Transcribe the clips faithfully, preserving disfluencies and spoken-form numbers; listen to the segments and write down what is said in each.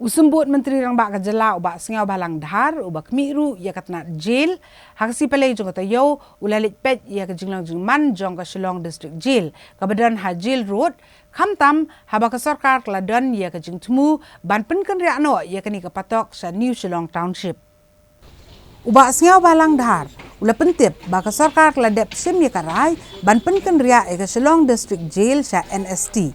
U Symbud Myntri Rangbah ka jylla u Bah Sniawbhalang Dhar, uba khmih ruh ïa ka tnat jail ha ka sngi Palei jong ka taïew, u la leit peit ïa ka jinglong jingman jong ka Shillong District Jail, kaba don ha Jail Road, khamtam haba ka sorkar ka la don ïa ka jingthmu ban pynkynriah noh ïa kane ka patok sha New Shillong Township. U Bah Sniawbhalang Dhar u la pyntip ba ka sorkar ka la dep shim ïa ka rai ban pynkynriah ïa ka Shillong District Jail sha N S T.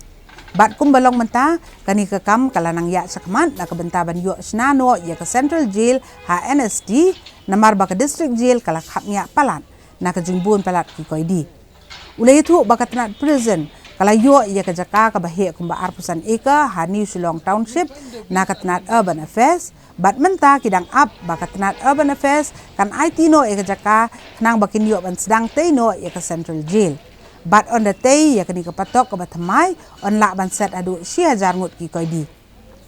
Bad kumba long mynta, kane ka kam ka la nang ïaid shakhmat na ka bynta ban ïoh shna noh ïa ka Central Jail ha N S T, namar ba ka District Jail ka la khapngiah palat na ka jingbun palat ki koidi. U la ïathuh ba ka tnat prison ka la ïoh ïa ka jaka kaba heh kumba arphew san acre ha New Shillong Township na ka tnat Urban Affairs, bad mynta ki dang ap ba ka tnat Urban Affairs kan aiti noh ïa ka jaka khnang ba kin ïoh ban sdang tei noh ïa ka Central Jail. Bad ynda tei ïa kane ka patok kaba thymmai, yn lah ban set haduh shi hajar ngut ki koidi.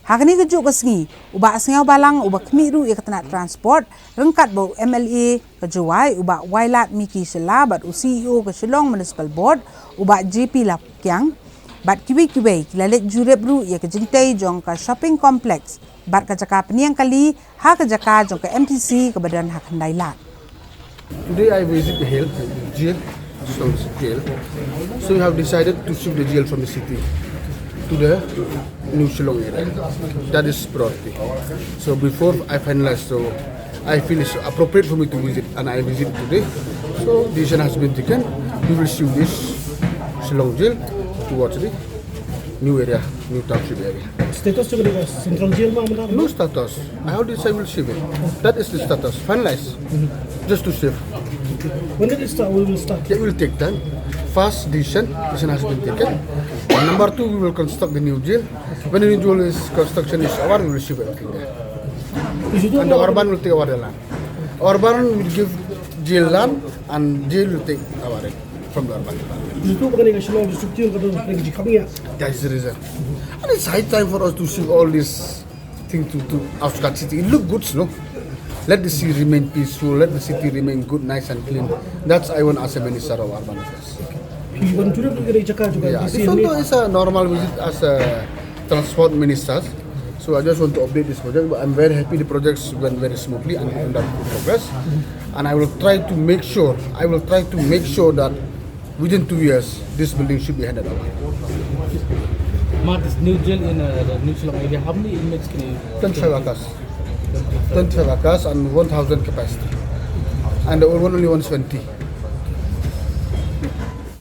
Ha kane kajuh ka sngi, u Bah Sniawbhalang uba khmih ruh ïa ka tnat Transport, ryngkat bad u M L A ka Jowai, u Bah Wailadmiki Shylla, bad u C E O ka Shillong Municipal Board, u Bah J P Lapkiang, bad kiwei kiwei ki la leit jurip ruh ïa ka jingtei jong ka shopping complex bad ka jaka pynïeng kali ha ka jaka jong ka M T C kaba don ha Khyndai Lad. Today I visit the hill, jail, Shillong jail. So we have decided to shift the jail from the city to the New Shillong area. That is priority. So before I finalize, so I feel it's appropriate for me to visit, and I visit today. So decision has been taken. We will shift this Shillong jail towards the new area, new township area. Status jong ka Central Jail ma mynta? No status. I already say we'll shift it. That is the status. Finalize. Just to shift. When did it start? We will start. It will take time. First decision, decision has been taken. And number two, we will construct the new jail. When the new jail is construction is over, we will shift everything there. Is it And the all urban will take over the land. Urban will give jail land and jail will take over it from the urban. Is it all gonna Shillong district jail? That's the reason. And it's high time for us to shift all this thing to, to outskirts city. It look good, no? Let the city remain peaceful, let the city remain good, nice and clean. That's I want as a minister of urban affairs. You want to look at the Jakarta, Yeah, this one though is a normal visit as a transport minister. So I just want to update this project. But I'm very happy the projects went very smoothly and under good progress. And I will try to make sure, I will try to make sure that within two years, this building should be handed over. Ma, this new jail in uh, the New Shillong area, how many inmates can you? Twenty-five acres. Twenty-five acres and one thousand capacity. And the old one only one twenty.